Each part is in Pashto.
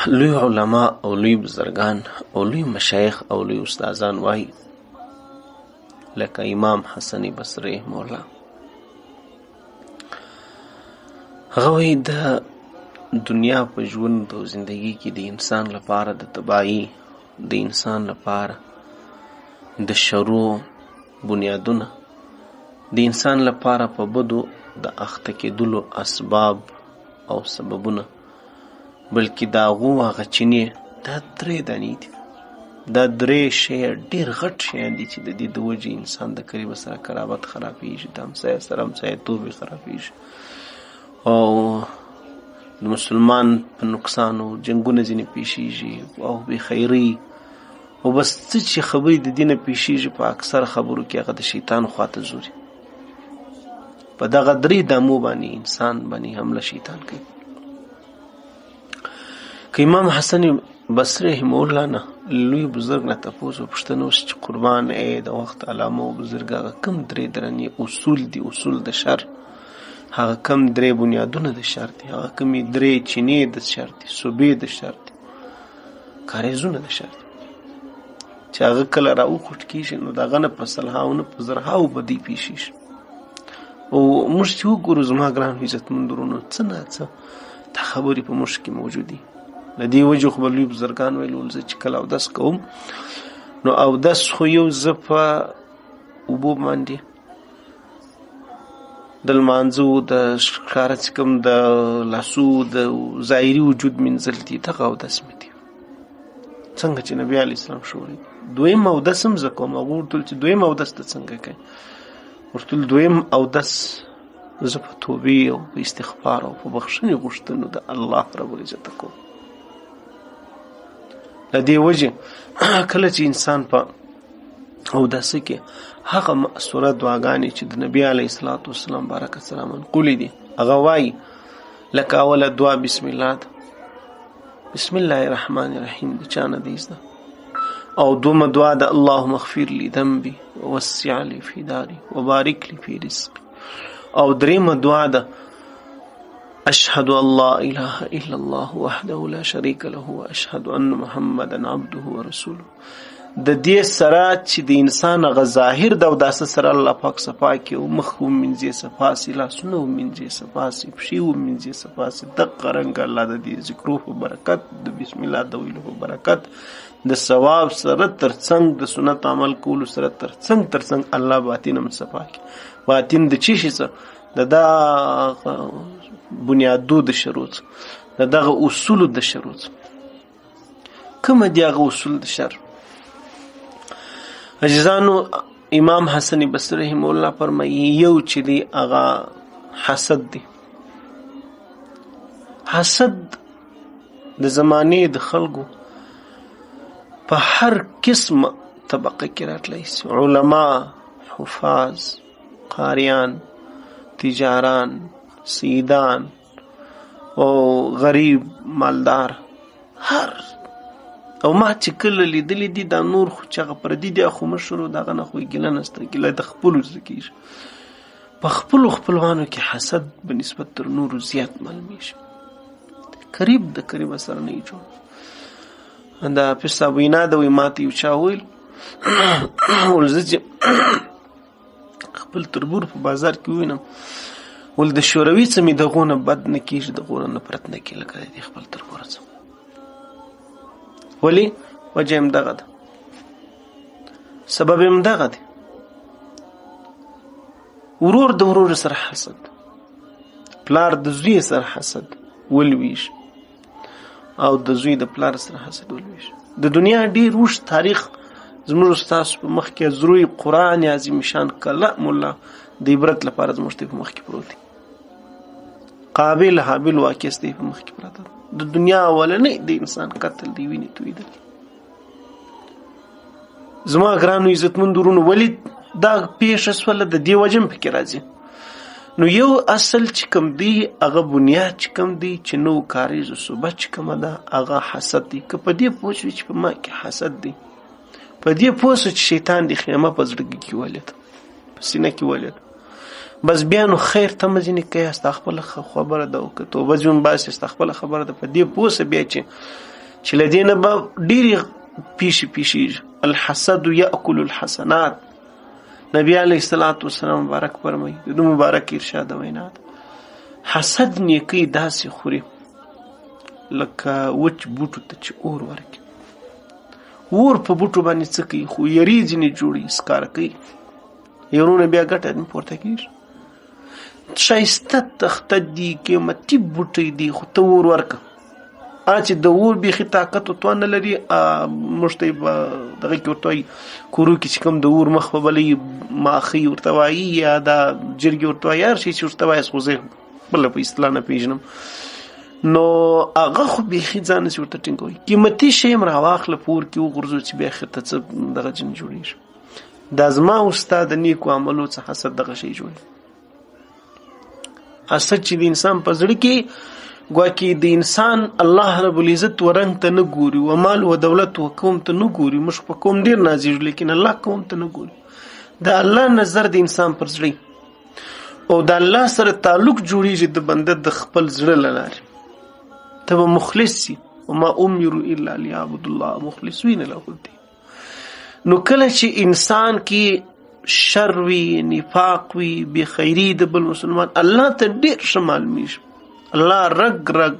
لوی علما او لوی بزرګان او لوی مشایخ او لوی استادان وایي، لکه امام حسن بصري رحمه الله، هغه وایي د دنیا په ژوند او زندگی کې د انسان لپاره د تباهي، د انسان لپاره د شرو بنیادونه، د انسان لپاره په بدو د اخته کېدلو اسباب او سببونه، بلکې د هغو هغه چینې دا درې دانې دي. دا درې شی ډېر غټ شیان دي چې د دې د وجې انسان د قریب سره قرابت خرابېږي، د همسایه سره همسایهتوب یې خرابېږي، او د مسلمان په نقصان او جنګونه ځینې پېښېږي او بې خیري او بس څه چې خبرې د دې نه پېښېږي، په اکثر خبرو کې هغه د شیطان خواته زوري. په دغه درې دامو باندې انسان باندې حمله شیطان کوي. که امام حسن بصري رحمه الله نه لوی بزرګ نه تپوس او پوښتنه وشي چې قربان ای د وخت علامه او بزرګ، هغه کوم درې درنې اصول دي، اصول د شر، هغه کوم درې بنیادونه د شر دي، هغه کومې درې چینې د شر دي، صوبې د شر دي، کاریزونه د شر دي، چې هغه کله راوخوټ کېږي نو د هغه نه په سلهاو نه په زرهاو بدۍ پېښېږي. او موږ چې وګورو زما ګران عزتمند ورونو، څه نا څه دا خبرې په موږ کې موجود دي. له دې وجې خو به لوی بزرګان ویل، زه چې کله اودس کوم نو اودس خو یو زه په اوبو باندې د لمانځه د ښکاره چې کوم د لاسو د ظاهري وجود مینځل دي، دغه اودس مې دي څنګه چې نبي علیه السلام ښوولی. دویم اودس هم زه کوم. هغه ورته ویل چې دویم اودس ته څنګه کوې؟ ورته ویل دویم اودس زه په توبې او په استغفار او په بخښنې غوښتنو د الله رب العزت کوم. له دې وجې کله چې انسان په اوداسه کې هغه مأثوره دعاګانې چې د نبي علیه الصلاة والسلام برکت سره منقولې دي، هغه وایي، لکه اوله دعا بسم الله ده، بسم الله الرحمن الرحیم د چا نه دی زده، او دومه دعا ده اللهم اغفر لي ذنبي ووسع لي في داري وبارک لي في رزقي، او درېیمه دعا ده أشهد أن لا إله إلا الله وحده لا شريك له وأشهد أن محمدا عبده ورسوله. د دې سره چې د انسان هغه ظاهر د اوداسه سره الله پاک صفا کړي، او مخ ومینځي صفا سي، لاسونه ومینځي صفا سي، پښې ومینځي صفا سي، دقه رنګ الله د دې ذکرو په برکت، د بسم الله د ویلو په برکت، د ثواب سره ترڅنګ، د سنت عمل کولو سره ترڅنګ الله باطن هم صفا کړي. باطن د چی شي څه؟ د دغه بنیادو د شرو څه، د دغه اصولو د شرو څه. کومه دي هغه اصول د شر؟ عزیزانو، امام حسن بصري رحمه الله فرمایي یو چې دی هغه حسد دی. حسد د زمانې د خلکو په هر قسم طبقه کې راتلی شي، علما، حفاظ، قاریان، تجاران، سیدان او غریب، مالدار، هر. او ما چې کله لیدلي دي دا نور خو چې هغه پردي دي خو مشرو دغه نه خو یې ګیله نشته، ګیله د خپلو څخه کېږي. په خپلو خپلوانو کې حسد به نسبت تر نورو زیات معلومېږي، قریب د قریبه سره نه یې جوړ. دا پیر صاحب وینا ده، وایي ما ته یو چا وویل، ول زه چې خپل تربور په بازار کې ووینم، ول د شوروي څه مې دغو نه بد نه کېږي، دغو نه نفرت نه کېږي لکه د دې خپل تربور څه. ولې؟ وجه هم دغه ده، سبب هم دغه دی. ورور د ورور سره حسد، پلار د زوی سره حسد ولویږي، او د زوی د پلار سره حسد ولویږي. د دنیا ډېر اوږد تاریخ زموږ ستاسو په مخ کې زروی قرآن عظیم شان کلام الله د عبرت لپاره زموږ په مخ کې پروت دی. قابل هابیل واقع ستاسو په مخ کې پراته ده. د دنیا اولنی د انسان قتل دی، وینې تویدل. زما ګرانو عزتمند ورونو، ولې دا پېښه سوله؟ د دې وجه هم پکې راځي. نو یو اصل چې کوم دی، هغه بنیاد چې کوم دی، چې نو کاریز صوبه چې کومه ده، هغه حسد دی. که په دې پوه شو چې په ما کې حسد دی، په دې پوه شو چې شیطان دی خیمه په زړه کې ولید، په سینه کې ولید، بس بیا نو خیر ته مه ځینې کوې، ستا خپله خبره ده، او که توبه ځینې وباسې ستا خپله خبره ده. په دې پوه سه بیا چې له دې نه به ډېرې پیښې پیښېږي. الحسد یأکل الحسنات، نبی علیه الصلاة والسلام مبارک فرمایي، د ده مبارک ارشاد وینا ده، حسد نیکۍ داسې خوري لکه وچ بوټو ته چې اور ورکړي. اور په بوټو باندې څه کوي؟ خو یرې ځینې جوړوي، سکاره کوي، یرونه بیا ګټه نه پورته کېږي. ښایسته تخته دي، قیمتي بوټی دي، خو ته اور ورکړه، چې د اور بیخي طاقت او توان نه لري. موږ ته په دغه کې ورته وایي، کورو کې چې کوم د اور مخ په بلوي، ماخۍ ورته وایي، یا دا جرګې ورته وایي، هر شی چې ورته وایي، خو زه خپله په اصطلاح نه پېژنم. نو هغه خو بیخي ځان نسي ورته ټینګوي. قیمتي شی هم راواخله، په اور کې وغورځو چې بیا آخر ته څه دغه جن جوړېږي. دا زما او ستا د نیکو عملو څخه حسد دغه شی جوړوي. حسد چې د انسان په زړه کې ګواکې د انسان الله رب العزت و رنګ ته نه ګوري، و مال و دولت و قوم ته نه ګوري. موږ په قوم ډېر نازېږو، لیکن الله قوم ته نه ګوري. د الله نظر د انسان پر زړه او د الله سره تعلق جوړېږي د بنده د خپل زړه له لارې. ته به مخلص سي، وما امروا الا ليعبدوا الله مخلصین له الدین. نو کله چې انسان کې شر وي، نفاق وي، بې خیري د بل مسلمان، الله ته ډېر ښه معلومېږي. الله رګ رګ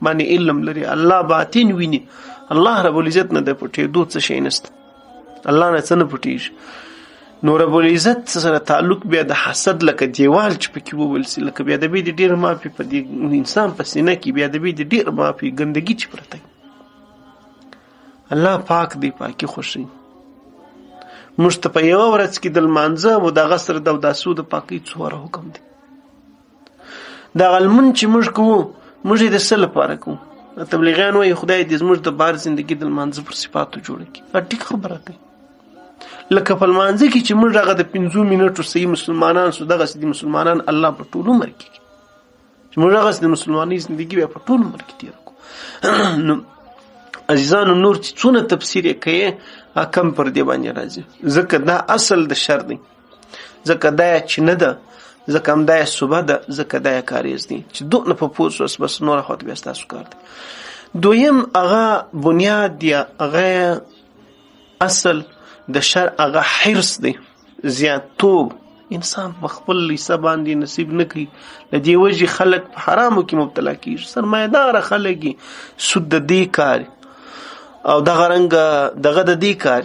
باندې علم لري، الله باطن ویني، الله رب العزت نه د پټېدو څه شی نشته، الله نه څه نه پټېږي. نو رب العزت سره تعلق بیا د حسد لکه دیوال چې پکې وویل سي، لکه بیا د بې د ډېر معافي په دې انسان په سینه کې بیا د بې د ډېر معافي ګندګي چې پرته. الله پاک دی، پاکي خوښوي. موږ ته په یوه ورځ کې د لمانځه او د هغه سره د اوداسو د پاکۍ څو واره حکم دی. دغه لمونځ چې موږ کوو، موږ یې د څه لپاره کوو؟ تبلیغیان وایي خدای دې زموږ د بار زندګي د لمانځه پر صفاتو جوړه کړي. دا ټیک خبره کوي. لکه په لمانځه کې چې موږ هغه د 5 منټو صحیح مسلمانان سو، دغسې د مسلمانان الله په ټول عمر کې کړي چې موږ هغسې د مسلمانۍ زندګي بیا په ټول عمر کې تېره کړو. نو عزیزانو، نور چې څونه تفسیر یې کوې کم پر دې باندې راځي، ځکه دا اصل د شر دی، ځکه دا یې چینه ده، ځکه همدا یې صوبه ده، ځکه دا یې کاریز دی چې دونه په پوه سوس، بس نوره خوا ته بیا ستاسو کار دی. دویم هغه بنیاد یا هغه اصل د شر هغه حرص دی، زیاتوب. انسان په خپل حصه باندې نصیب نه کوي، له دې وجې خلک په حرامو کې مبتلا کېږي. سرمایهداره خلک یې سود د دې کار او دغه رنګ دغه د دې کار،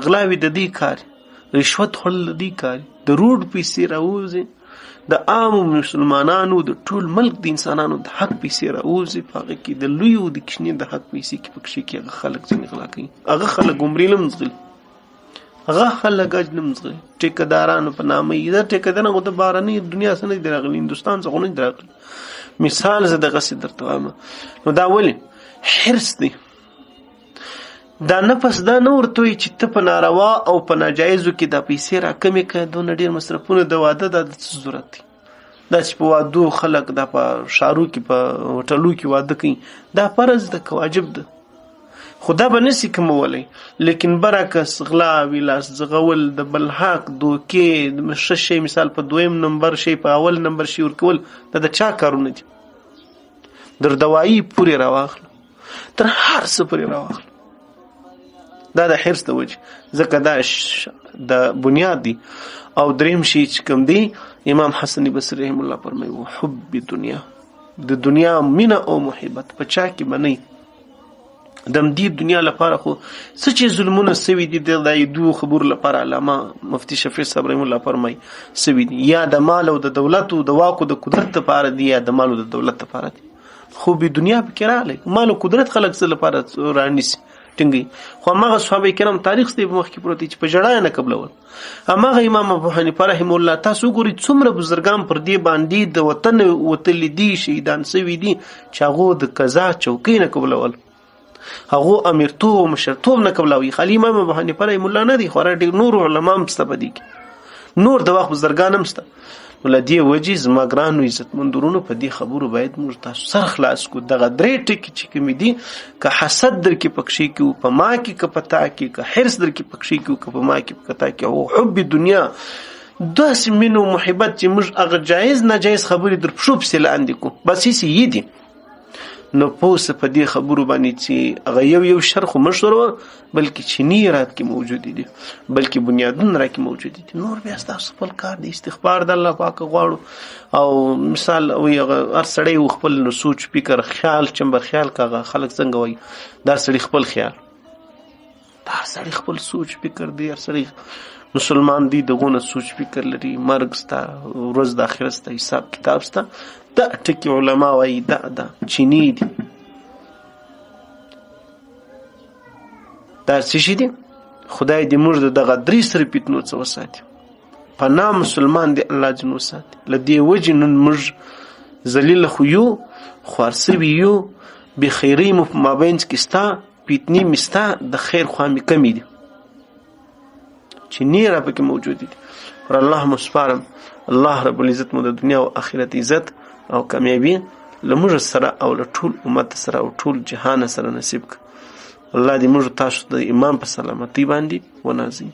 غلاوې د دې کار، رشوت خوړل د دې کار، د روډ پیسې راووځي، د عامو مسلمانانو د ټول ملک د انسانانو د حق پیسې راووځي، په هغه کې د لوی او د کوچني د حق پیسې کې پکښې کې هغه خلک ځینې غلا کوي، هغه خلک عمرې نه هم ځغلي، هغه خلک حج نه هم ځغلي، ټیکهدارانو په نامه یې. دا ټیکهداران خو د بهرنۍ دنیا څخه نه دي راغلي، هندوستان څخه خو نه دي راغلي. مثال زه دغسې درته وایم. نو دا ولې حرص دی؟ دا نفس دا نه ورته وایي چې ته په ناروا او په ناجایزو کې دا پیسې راکمې کړه، دونه ډېر مصرفونه د واده دا د څه ضرورت دی؟ دا چې په وادو خلک دا په ښارو کې په هوټلو کې واده کوي، دا فرض ده که واجب ده، خو دا به نسي کمولی. لیکن برعکس غلاوې، لاس ځغول، د بل حق دوکې، ښه شی مثال په دویم نمبر شی په اول نمبر شی ورکول، دا د چا کارونه دي؟ در دوایي پورې راواخله، تر هر څه پورې راواخله. دا د حرص د وجې، ځکه دا د بنیاد دی. او دریم شی چې کوم دی، امام حسن بصري رحم الله فرمایي حب دنیا، د دنیا مینه او محبت په چا کې به نه وي. د همدې دنیا لپاره خو څه چې ظلمونه سوي دي، د دوو خبرو لپاره علامه مفتي شفیع صاحب رحم الله فرمایي سوي دي، یا د مال او د دولت او د واک او د قدرت لپاره دي، یا د مال او د دولت لپاره دي. خو به دنیا پکې راغلی، مال او قدرت خلک څه لپاره رانیسي ټینګوي. خو هماغه صحابه کرام تاریخ ستې په مخ کې پروت دی چې په ژړا یې نه قبلول. هماغه امام ابو حنیفه رحمه الله، تاسو وګورئ څومره بزرګان پر دې باندې د وطن وتلي دي، شهیدان سوي دي، چې هغو د قضا چوکۍ نه قبلول، هغو امیرتوب او مشرتوب نه قبلاوي. خالي امام ابو حنیفه رحمه الله نه دی، خورا ډېر نور علما هم شته په دې کې، نور د وخت بزرګان هم شته. نو له دې وجې زما ګرانو عزتمندو وروڼو، په دې خبرو باید موږ تاسو سر خلاص کړو. دغه درې ټکي چې کومې دي، که حسد در کې پکښې کې وو په ما کې، که په تا کې، که حرص در کې پکښې کې وو که په ما کې په تا کې، او حب دنیا داسې مینه او محبت چې موږ هغه جایز ناجایز خبرې در پښو پسې لاندې کو، بس هسې یې دي. نو پوه سه په دې خبرو باندې چې هغه یو یو شر خو مه ښوروه، بلکې چینې رات کې موجودې دي، بلکې بنیادونه راکې موجودې دي. نور بیا ستاسو خپل کار دی، استغفار د الله پاک غواړو. او مثال وایي هغه هر سړی و خپل سوچ فکر خیال چمبر خیال که هغه خلک څنګه وایي، دا سړي خپل خیال، دا هر سړی خپل سوچ فکر دی، هر سړی مسلمان دی دغونه سوچ فکر لري، مرګ سته، ورځ د آخرت سته، حساب کتاب سته. دا ټکي علما وایي دا دا چینې دي، دا څه شي دي؟ خدای دې موږ د دغه درې سره فتنو څخه وساتي. پناه مسلمان دې الله ځینې وساتي. له دې وجې نن موږ ذلیل خو یو، خوار سوي یو، بې خیرۍ مو په مابین کې سته، فتنې مې سته، د خیر خوا مې کمې دي، چې نې را پکې موجودې دي. پر الله مو سپارم، الله رب العزت مو د دنیا او آخرت عزت او کامیابي له موږ سره او له ټول امت سره او ټول جهان سره نصیب کړه. الله دې موږ تاسو د ایمان په سلامتۍ باندې ونازوي.